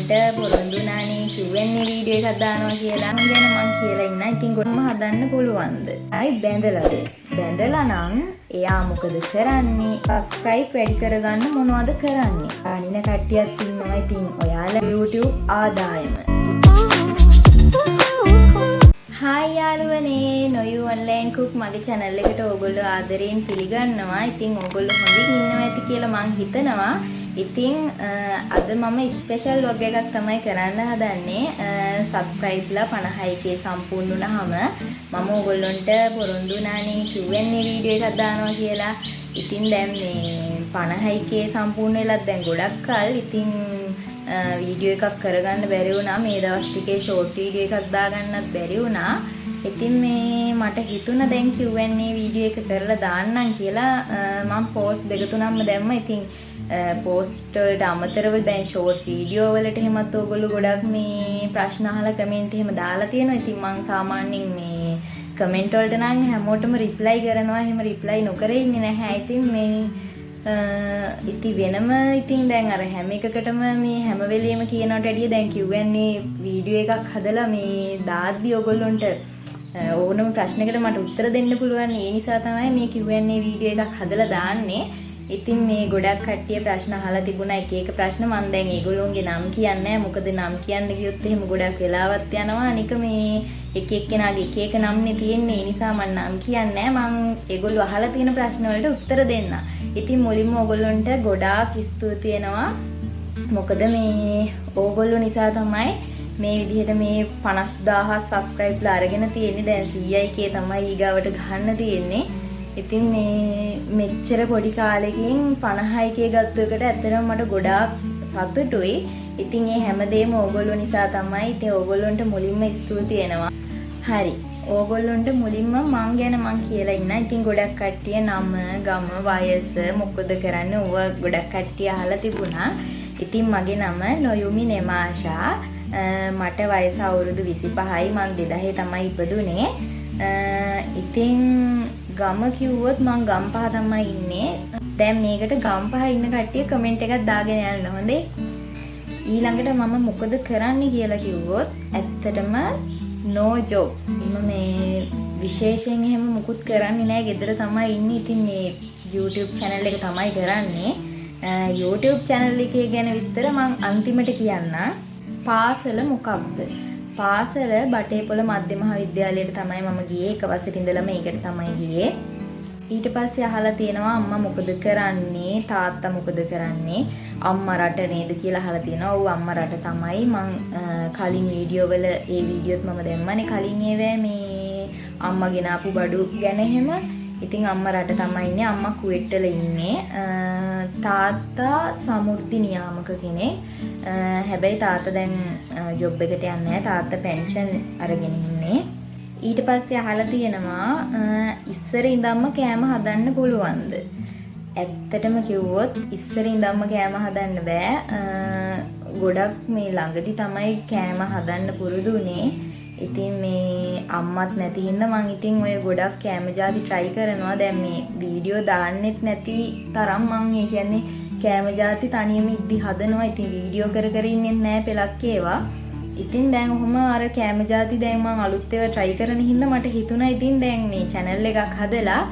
ඕගොල්ලොන්ට පොරොන්දු වුණානේ Q&A video එකක් දානවා කියලා. මං ගැන මං කියලා ඉන්න. ඉතින් ගොඩම හදන්න පුළුවන්ද? අයි බැඳලාද? බැඳලා නම් එයා මොකද කරන්නේ? සබ්ස්ක්‍රයිබ් වැඩි කරගන්න මොනවද කරන්නේ? අනින කට්ටියත් ඉන්නවා. ඉතින් ඔයාලා YouTube ආදායම. හායි යාළුවනේ, නොයු ඔන්ලයින් කුක් මගේ channel එකට ඕගොල්ලෝ ආදරයෙන් පිළිගන්නවා. ඉතින් ඕගොල්ලෝ හොඳින් ඉන්නවා ඇති කියලා මං හිතනවා. ඉතින් අද මම ස්පෙෂල් ව්ලොග් එකක් තමයි කරන්න හදන්නේ. සබ්ස්ක්‍රයිබ්ලා 50K සම්පූර්ණ වුණාම මම ඕගොල්ලොන්ට පොරොන්දු වුණානේ Q&A video එකක් දානවා කියලා. ඉතින් දැන් මේ 50K සම්පූර්ණ වෙලත් දැන් ගොඩක් කල්. ඉතින් වීඩියෝ එකක් කරගන්න බැරි වුණා. මේ දවස් ටිකේ ෂෝට් වීඩියෝ එකක් දාගන්නත් බැරි වුණා. ඉතින් මේ මට හිතුණා දැන් Q&A video එක කරලා දාන්නම් කියලා. මම පෝස්ට් දෙක තුනක්ම දැම්මා. ඉතින් පෝස්ට් වලට අමතරව දැන් ෂෝට් වීඩියෝ වලට එහෙමත් ඕගොල්ලෝ ගොඩක් මේ ප්‍රශ්න අහලා කමෙන්ට් එහෙම දාලා තියෙනවා. ඉතින් මං සාමාන්‍යයෙන් මේ කමෙන්ට් වලට නම් හැමෝටම රිප්ලයි කරනවා. එහෙම රිප්ලයි නොකර ඉන්නේ නැහැ. ඉතින් මේ ඉතින් වෙනම ඉතින් දැන් අර හැම එකකටම මේ හැම වෙලෙම කියනවට වැඩිය දැන් Q&A video එකක් හදලා මේ දාද්දි ඔයගොල්ලොන්ට ඕනම ප්‍රශ්නයකට මට උත්තර දෙන්න පුළුවන්. ඒ නිසා තමයි මේ Q&A video එකක් හදලා දාන්නේ. ඉතින් මේ ගොඩක් කට්ටිය ප්‍රශ්න අහලා තිබුණා, එක එක ප්‍රශ්න. මම දැන් ඒගොල්ලෝගේ නම් කියන්නේ නැහැ. මොකද නම් කියන්න ගියොත් එහෙම ගොඩක් වෙලාවක් යනවා. අනික මේ එක එක්කෙනාගේ එක එක නම්නේ තියෙන්නේ. ඒ නිසා මම නම් කියන්නේ නැහැ. මං ඒගොල්ලෝ අහලා තියෙන ප්‍රශ්න වලට උත්තර දෙන්න. ඉතින් මුලින්ම ඕගොල්ලොන්ට ගොඩාක් ස්තුති වෙනවා. මොකද මේ ඕගොල්ලෝ නිසා තමයි මේ විදිහට මේ 50,000 සබ්ස්ක්‍රයිබ්ලා අරගෙන තියෙන්නේ. දැන් 100K තමයි ඊගාවට ගහන්න තියෙන්නේ. ඉතින් මේ මෙච්චර පොඩි කාලෙකින් 50K ගත්ත එකට ඇත්තටම මට ගොඩාක් සතුටුයි. ඉතින් ඒ හැමදේම ඕගොල්ලෝ නිසා තමයි. ඉතින් ඕගොල්ලොන්ට මුලින්ම ස්තුති වෙනවා. හරි. ඕගොල්ලොන්ට මුලින්ම මං ගැන මං කියලා ඉන්න. ඉතින් ගොඩක් කට්ටිය නම, ගම, වයස, මොකද කරන්නේ ඕවා ගොඩක් කට්ටිය අහලා තිබුණා. ඉතින් මගේ නම නොයුමි නෙමාෂා. මට වයස අවුරුදු 25යි. මං 2000 තමයි ඉපදුනේ. ඉතින් ගම කිව්වොත් මං ගම්පහ තමයි ඉන්නේ. දැන් මේකට ගම්පහ ඉන්න කට්ටිය කමෙන්ට් එකක් දාගෙන යන්න හොඳේ. ඊළඟට මම මොකද කරන්නේ කියලා කිව්වොත් ඇත්තටම no job. මම මේ විශේෂයෙන් එහෙම මුකුත් කරන්නේ නෑ. ගෙදර තමයි ඉන්නේ. ඉතින් මේ YouTube channel එක තමයි කරන්නේ. YouTube channel එකේ ගැන විස්තර මං අන්තිමට කියන්නම්. පාසල මොකක්ද? පාසල බටේපොළ මධ්‍ය මහා විද්‍යාලයට තමයි මම ගියේ. එක වසරේ ඉඳලම ඒකට තමයි ගියේ. ඊට පස්සේ අහලා තියෙනවා අම්මා මොකද කරන්නේ, තාත්තා මොකද කරන්නේ, අම්මා රට නේද කියලා අහලා තියෙනවා. ඔව්, අම්මා රට තමයි. මං කලින් වීඩියෝ වල ඒ වීඩියෝත් මම දැම්මනේ කලින් ඒවැ මේ අම්මා ගෙනාපු බඩු ගැන එහෙම. ඉතින් අම්මා රට තමයි ඉන්නේ. අම්මා කුවෙට්ටල ඉන්නේ. තාත්තා සමෘද්ධි නියාමක කෙනෙක්. හැබැයි තාත්තා දැන් ජොබ් එකට යන්නේ නැහැ. තාත්තා පෙන්ෂන් අරගෙන ඉන්නේ. ඊට පස්සේ අහලා තියෙනවා ඉස්සර ඉඳන්ම කෑම හදන්න පුළුවන්ද? ඇත්තටම කිව්වොත් ඉස්සර ඉඳන්ම කෑම හදන්න බෑ. ගොඩක් මේ ළඟදි තමයි කෑම හදන්න පුරුදු වුණේ. ඉතින් මේ අම්මත් නැති හින්දා මං ඉතින් ඔය ගොඩක් කෑම ජාති try කරනවා. දැන් මේ වීඩියෝ දාන්නෙත් නැති තරම් මං ඒ කියන්නේ කෑම ජාති තනියම ඉද්දි හදනවා. ඉතින් වීඩියෝ කර කර ඉන්නෙත් නෑ පෙලක් ඒවා. ඉතින් දැන් ඔහොම අර කෑම ජාති දැන් මං අලුත් ඒවා try කරන හින්දා මට හිතුණා ඉතින් දැන් මේ channel එකක් හදලා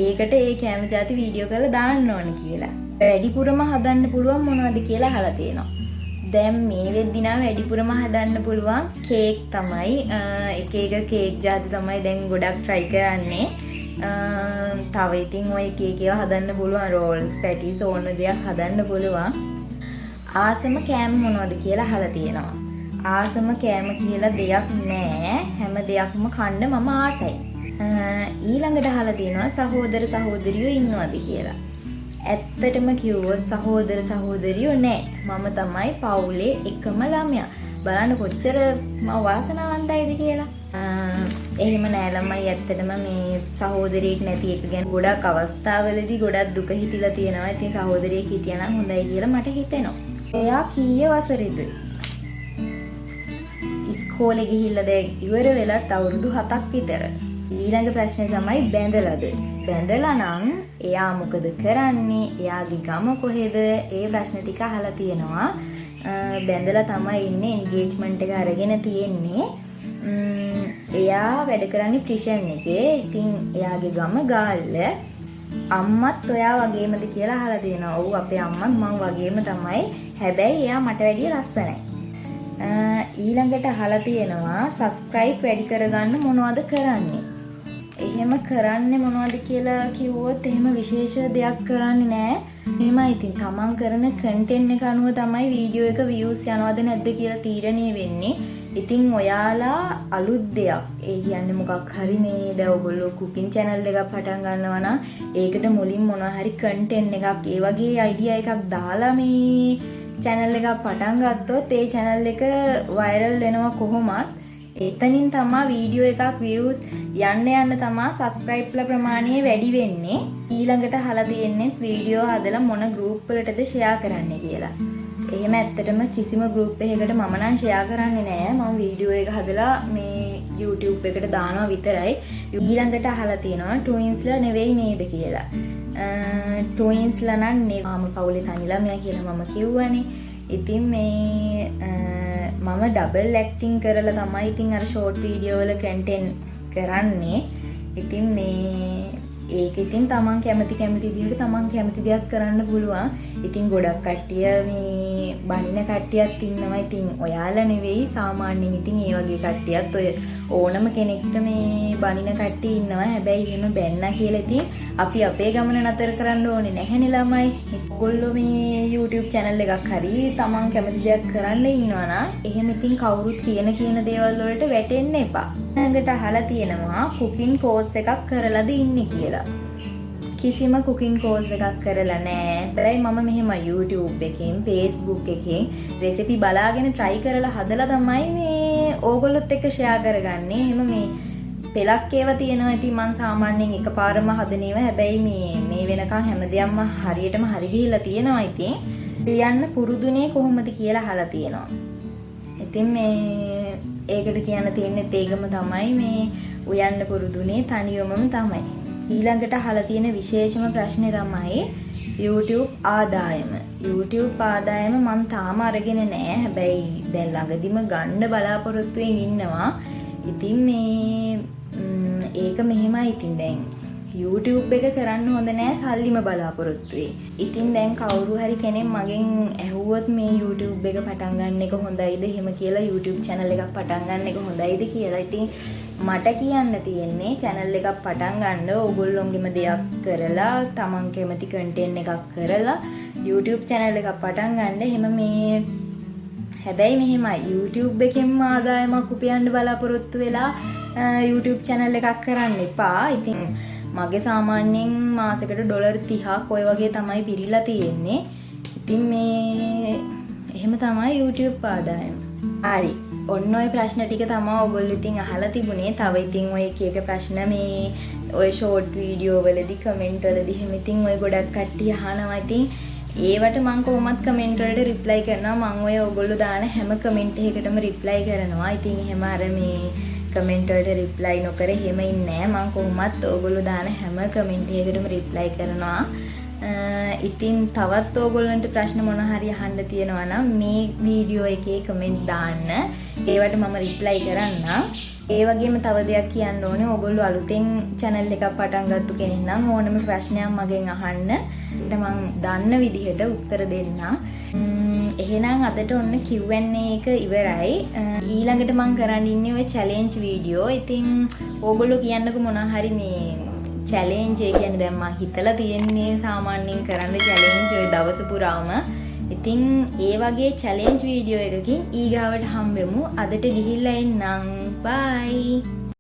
ඒකට ඒ කෑම ජාති වීඩියෝ කරලා දාන්න ඕන කියලා. වැඩිපුරම හදන්න පුළුවන් මොනවද කියලා අහලා තියෙනවා. දැන් මේ වෙද්දි නම් වැඩිපුරම හදන්න පුළුවන් කේක් තමයි. එක එක කේක් ජාති තමයි දැන් ගොඩක් try කරන්නේ. තව ඉතින් ඔය එක එක ඒවා හදන්න පුළුවන්, රෝල්ස්, පැටිස් ඕන දෙයක් හදන්න පුළුවන්. ආසම කෑම මොනවද කියලා අහලා තියෙනවා. ආසම කෑම කියලා දෙයක් නෑ. හැම දෙයක්ම කන්න මම ආසයි. ඊළඟට අහලා තියෙනවා සහෝදර සහෝදරියෝ ඉන්නවද කියලා. ඇත්තටම කිව්වොත් සහෝදර සහෝදරියෝ නෑ. මම තමයි පවුලේ එකම ළමයා. බලන්න කොච්චර මම වාසනාවන්තයිද කියලා. එහෙම නෑ ළමයි, ඇත්තටම මේ සහෝදරියෙක් නැති එක ගැන ගොඩක් අවස්ථාවලදී ගොඩක් දුක හිතිලා තියෙනවා. ඉතින් සහෝදරියෙක් හිටියනම් හොඳයි කියලා මට හිතෙනවා. එයා කීය වසරේද? ඉස්කෝලේ ගිහිල්ලා දැන් ඉවර වෙලත් අවුරුදු 7ක් විතර. ඊළඟ ප්‍රශ්නේ තමයි බැඳලාද? බැඳලා නම් එයා මොකද කරන්නේ? එයාගේ ගම කොහෙද? ඒ ප්‍රශ්න ටික අහලා තියෙනවා. බැඳලා තමයි ඉන්නේ, එන්ගේජ්මන්ට් එක අරගෙන තියෙන්නේ. එයා වැඩ කරන්නේ ප්‍රිෂන් එකේ. ඉතින් එයාගේ ගම ගාල්ල. අම්මත් ඔයා වගේමද කියලා අහලා තියෙනවා. ඔව්, අපේ අම්මත් මං වගේම තමයි. හැබැයි එයා මට වැඩිය ලස්සනයි. ඊළඟට අහලා තියෙනවා සබ්ස්ක්‍රයිබ් වැඩි කරගන්න මොනවද කරන්නේ? එහෙම කරන්නේ මොනවද කියලා කිව්වොත් එහෙම විශේෂ දෙයක් කරන්නේ නෑ. මෙහෙමයි, ඉතින් තමන් කරන කන්ටෙන්ට් එක අනුව තමයි වීඩියෝ එක වීව්ස් යනවද නැද්ද කියලා තීරණය වෙන්නේ. ඉතින් ඔයාලා අලුත් දෙයක්, ඒ කියන්නේ මොකක් හරි මේ දැන් ඔයගොල්ලෝ කුකින් චැනල් එකක් පටන් ගන්නවා නම් ඒකට මුලින් මොනවා හරි කන්ටෙන්ට් එකක්, ඒ වගේ අයිඩියා එකක් දාලා මේ චැනල් එකක් පටන් ගත්තොත් ඒ චැනල් එක වෛරල් වෙනවා කොහොමත්. එතනින් තමා වීඩියෝ එකක් වීව්ස් යන්න යන්න තමා සබ්ස්ක්‍රයිබ්ලා ප්‍රමාණය වැඩි වෙන්නේ. ඊළඟට අහලා තියෙන්නේ වීඩියෝ හදලා මොන ගෲප් වලටද ෂෙයා කරන්නේ කියලා. එහෙම ඇත්තටම කිසිම ගෲප් එකකට මම නම් ෂෙයා කරන්නේ නෑ. මම වීඩියෝ එක හදලා මේ YouTube එකට දානවා විතරයි. ඊළඟට අහලා තියෙනවා ට්වින්ස්ලා නෙවෙයි නේද කියලා. ට්වින්ස්ලා නම් නෙවෙයි. මාම පවුලේ තනි ළමයා කියලා මම කිව්වනේ. ඉතින් මේ මම ඩබල් ඇක්ටිං කරලා තමයි ඉතින් අර ෂෝට් වීඩියෝ වල කන්ටෙන්ට් කරන්නේ. ඉතින් මේ ඒක ඉතින් තමන් කැමති කැමති විදිහට තමන් කැමති දෙයක් කරන්න පුළුවන්. ඉතින් ගොඩක් කට්ටිය මේ බනින කට්ටියත් ඉන්නවා. ඉතින් ඔයාලා නෙවෙයි, සාමාන්‍යයෙන් ඉතින් ඒ වගේ කට්ටියත් ඔය ඕනම කෙනෙක්ට මේ බනින කට්ටිය ඉන්නවා. හැබැයි එහෙම බැන්නා කියලා ඉතින් අපි අපේ ගමන නතර කරන්න ඕනේ නැහැනේ ළමයි. ඔයගොල්ලෝ මේ YouTube channel එකක් හරි තමන් කැමති දෙයක් කරන්න ඉන්නවා නම් එහෙම ඉතින් කවුරුත් කියන කියන දේවල් වලට වැටෙන්න එපා. ඊළඟට අහලා තියෙනවා කුකින් කෝස් එකක් කරලාද ඉන්නේ කියලා. කිසිම කුකින් කෝස් එකක් කරලා නෑ. හැබැයි මම මෙහෙම YouTube එකෙන්, Facebook එකෙන් රෙසිපි බලාගෙන try කරලා හදලා තමයි මේ ඕගොල්ලොත් එක්ක ෂෙයා කරගන්නේ. එහෙම මේ පෙලක් ඒවා තියෙනවා. ඉතින් මං සාමාන්‍යයෙන් එකපාරම හදන ඒවා. හැබැයි මේ මේ වෙනකන් හැම දෙයක්ම හරියටම හරි ගිහිල්ලා තියෙනවා ඉතින්. ලියන්න පුරුදුනේ කොහොමද කියලා අහලා තියෙනවා. ඉතින් මේ ඒකට කියන්න තියෙන්නේ ඒකම තමයි, මේ උයන්න පුරුදුනේ තනියමම තමයි. ඊළඟට අහලා තියෙන විශේෂම ප්‍රශ්නේ තමයි YouTube ආදායම. YouTube ආදායම මං තාම අරගෙන නෑ. හැබැයි දැන් ළඟදිම ගන්න බලාපොරොත්තුවෙන් ඉන්නවා. ඉතින් මේ ඒක මෙහෙමයි, ඉතින් දැන් YouTube එක කරන්න හොඳ නෑ සල්ලිම බලාපොරොත්තු. ඉතින් දැන් කවුරු හරි කෙනෙක් මගෙන් ඇහුවොත් මේ YouTube එක පටන් ගන්න එක හොඳයිද එහෙම කියලා, YouTube channel එකක් පටන් ගන්න එක හොඳයිද කියලා. ඉතින් මට කියන්න තියෙන්නේ channel එකක් පටන් ගන්න ඕගොල්ලොන්ගෙම දෙයක් කරලා, තමන් කැමති කන්ටෙන්ට් එකක් කරලා YouTube channel එකක් පටන් ගන්න. එහෙම මේ හැබැයි මෙහෙමයි, YouTube එකෙන්ම ආදායමක් උපයන්න බලාපොරොත්තු වෙලා YouTube channel එකක් කරන්න එපා. ඉතින් මගේ සාමාන්‍යයෙන් මාසෙකට ඩොලර් 30ක් ඔය වගේ තමයි පිරීලා තියෙන්නේ. ඉතින් මේ එහෙම තමයි YouTube ආදායම. හරි. ඔන්න ඔය ප්‍රශ්න ටික තමයි ඔයගොල්ලෝ ඉතින් අහලා තිබුණේ. තව ඉතින් ඔය එක එක ප්‍රශ්න මේ ඔය ෂෝට් වීඩියෝ වලදී, කමෙන්ට් වලදී එහෙම ඉතින් ඔය ගොඩක් කට්ටිය අහනවා. ඉතින් ඒවට මං කොහොමත් කමෙන්ට් වලට රිප්ලයි කරනවා. මං ඔය ඔයගොල්ලෝ දාන හැම කමෙන්ට් එකකටම රිප්ලයි කරනවා. ඉතින් එහෙම අර මේ කමෙන්ට් වලට රිප්ලයි නොකර එහෙම ඉන්නේ නෑ. මං කොහොමත් ඔයගොල්ලෝ දාන හැම කමෙන්ට් එකකටම රිප්ලයි කරනවා. ඉතින් තවත් ඕගොල්ලන්ට ප්‍රශ්න මොන හරි අහන්න තියෙනවා නම් මේ වීඩියෝ එකේ කමෙන්ට් දාන්න. ඒවට මම රිප්ලයි කරන්නම්. ඒ වගේම තව දෙයක් කියන්න ඕනේ. ඕගොල්ලෝ අලුතෙන් channel එකක් පටන් ගත්තු කෙනෙක් නම් ඕනම ප්‍රශ්නයක් මගෙන් අහන්න. ඒකට මං දන්න විදිහට උත්තර දෙන්නම්. එහෙනම් අදට ඔන්න Q&A එක ඉවරයි. ඊළඟට මං කරන්න ඉන්නේ ඔය චැලෙන්ජ් වීඩියෝ. ඉතින් ඕගොල්ලෝ කියන්නකෝ මොනවා හරි මේ චැලෙන්ජ්, ඒ කියන්නේ දැන් මං හිතලා තියෙන්නේ සාමාන්‍යයෙන් කරන්න චැලෙන්ජ් ඔය දවස පුරාම. ඉතින් ඒ වගේ චැලෙන්ජ් වීඩියෝ එකකින් ඊගාවට හම්බෙමු. අදට ගිහිල්ලා එන්නම්. බයි.